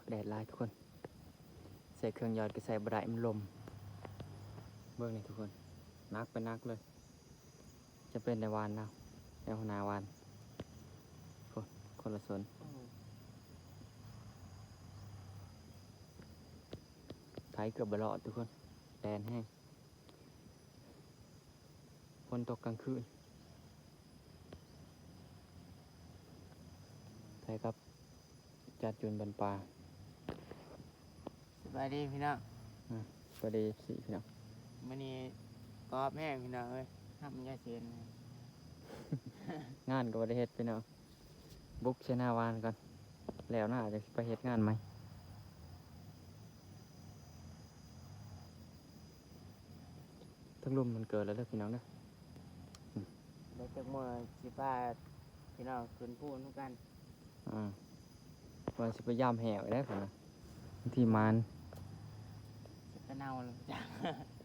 ແດດຫຼາຍທຸກຄົນ ໃສ່ເຄື່ອງຢອດກໍໃສ່ບໍ່ໄດ້ ມັນລົມ. ເບິ່ງນີ້ທຸກຄົນ ໜັກໄປໜັກເລີຍ. ຈະເປັນໄດ້ຫວ່ານແລ້ວ ແລ້ວຫົວໜ້າຫວ່ານ ຄົນ ຄົນລະສົນ. ໄຖເກືອບບໍ່ລອດທຸກຄົນ ແດດແຮງ. ຝົນຕົກກາງຄືນ ໄປກັບຈາຈຸນບັນປາ. ສະບາຍດີພີ່ນ້ອງ ອາ ສະບາຍດີ ເອັຟຊີ ພີ່ນ້ອງ. ມື້ນີ້ກອບແຮງພີ່ນ້ອງເອີຍ ຮັບມັນຍາເຊນ ງານກໍບໍ່ໄດ້ເຮັດພີ່ນ້ອງ. ບຸກໃສ່ໜ້າຫວ່ານກ່ອນ ແລ້ວໜ້າຈັ່ງຊິໄປເຮັດງານໃໝ່. ທັງລົມມັນເກີດແລ້ວເດີພີ່ນ້ອງເດີ. ອືມ ແລ້ວຈັກມື້ຊິພາພີ່ນ້ອງຂຶ້ນພູນຳກັນ. ອືມ ວ່າຊິໄປຢາມແຫ້ວໄດ້ພຸ້ນນະ ບາງທີໝານ ຊິໄປເນົ່າແລ້ວຈັກ.